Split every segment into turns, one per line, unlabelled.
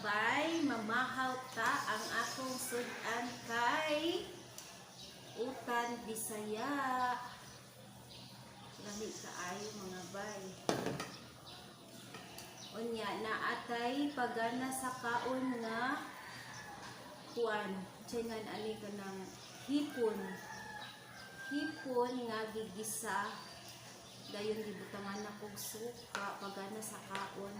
Bay, mamahaw ta. Ang akong sudan kay utan Bisaya. Lami kaayo, mga bay. Unya naatay pagana sa kaon nga kuan, tsengan ani kanang hipon. Hipon nga gigisa dayon gibutangan na kog suka, pagana sa kaon.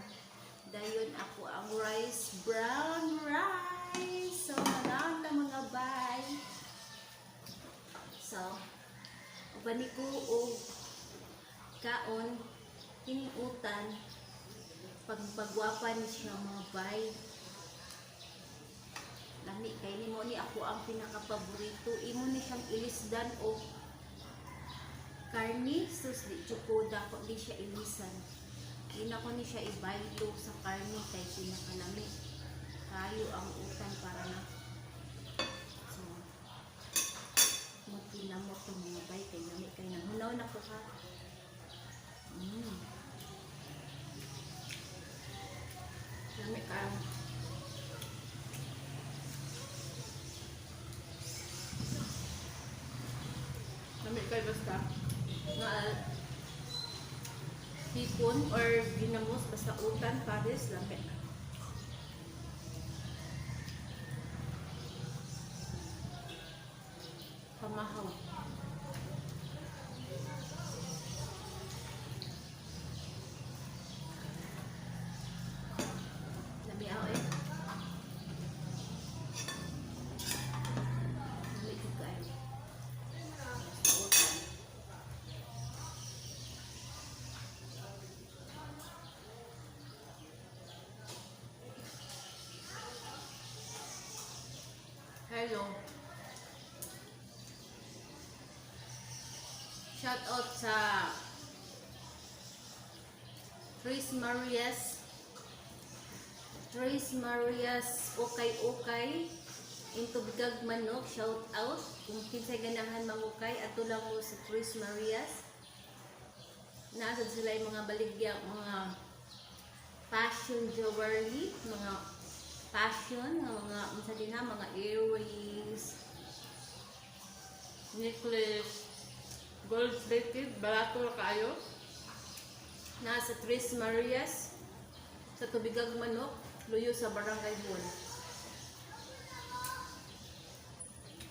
Dayon ako ang rice, brown rice. So mangaon ta, mga bay. So uban ko og kaon kining utan, pagpagwapa ni siya, mga bay. Lami kay nimo ni, ako ang pinaka-paborito. Imo ni siyang ilisdan og karni. Sus, di jud ko dako di siya ilisan. Di na ko ni siya ibaylo sa karni kay pinakalami kayo ang utan para na. So magkinamot to, mga bay, kay lami kay nanghunaw na ko ha.
Lami kaayo. Lami kay basta. Nga hipon or ginamos, basta utan pares lami. Pamahaw.
Lami ako eh. Lami jud kaayo. Basta utan.
Hello. Shout out sa
Tris Marias. Tris Marias Ukay Ukay Intubigag Manok, shout out. Kung kinsay ganahan mangukay, ato lang mo sa Tris Marias. Nasa sila yung mga baligya, mga fashion jewelry, mga fashion, nga mga unsa din ha, mga earrings,
Necklace, gold plated, barato ra kaayo.
Nasa Tres Marias sa Tubigag Manok, luyo sa Barangay Hall.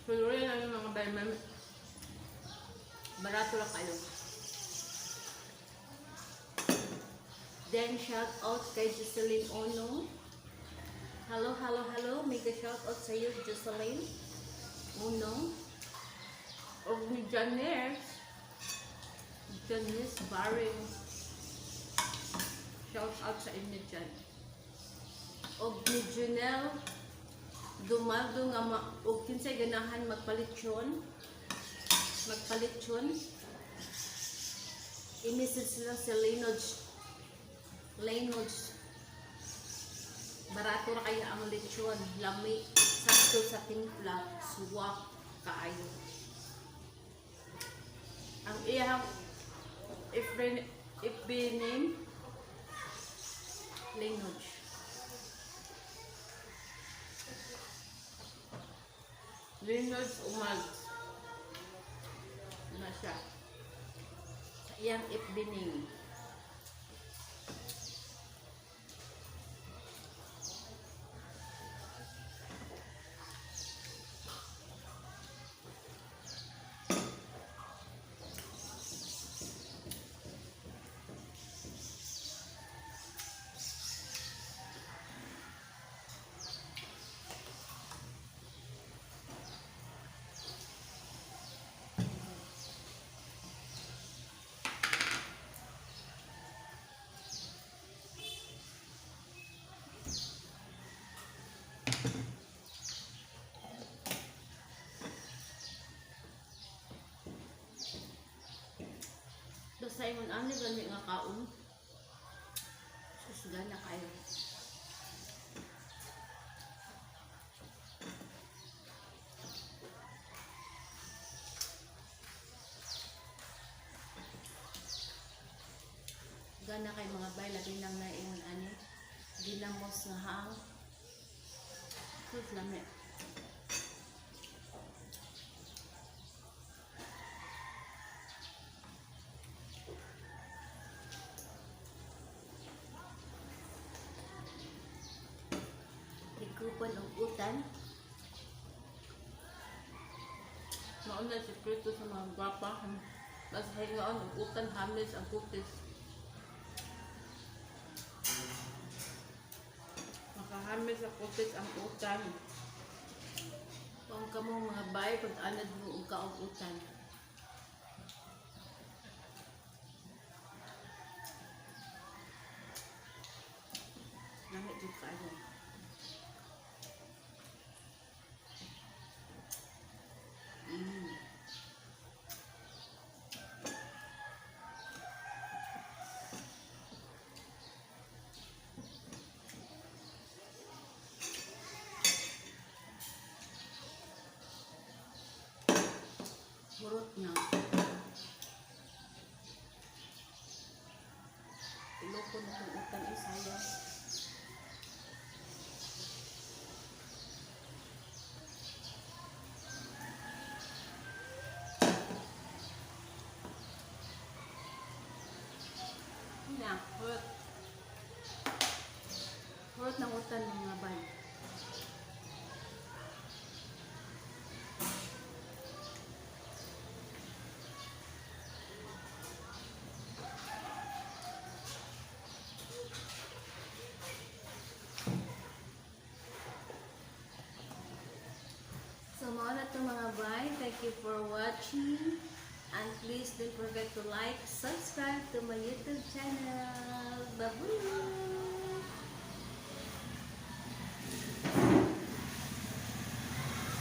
Tuloy lang yung mga bay, ma'am. Barato ra kaayo.
Then shout out kay Jocelyn Ono. Hello, hello, hello. Mega shout out sa iyo, Jocelyn Ono.
Og ni Janice. Janice Baring. Shout out sa inyo dyan.
Og ni Junel Dumaldo nga og kinsay ganahan magpalitsyon. Magpalitsyon. I-message sila sa Lenods. Lenods. Barato ra kaya ang lechon. Lami. Sakto sa timpla. Suwak kaayo.
Ang iyang FB name,
Lenods.
Leonard Umag. Na siya.
Sa iyang FB name. Basta ingon ani gani nga kaon. Sus, gana kayo. Gana kay, mga bay, labi nang naingon ani ginamos nga hang.
Sus, lami.
Higkupan og utan.
Mao na sikreto sa mga gwapa. Mas hingaon og utan, hamis ang kutis. Makahamis sa kutis ang utan.
Kung kamo, mga bay, pag anad mo og kaog utan.
Lami jud kaayo.
Hurot na. Iloko na kong utan ay sayang. Na, hurot. Hurot ng utan, mga bay. So, mao na to, mga bay. Thank you for watching. And please don't forget to like, subscribe to my YouTube channel.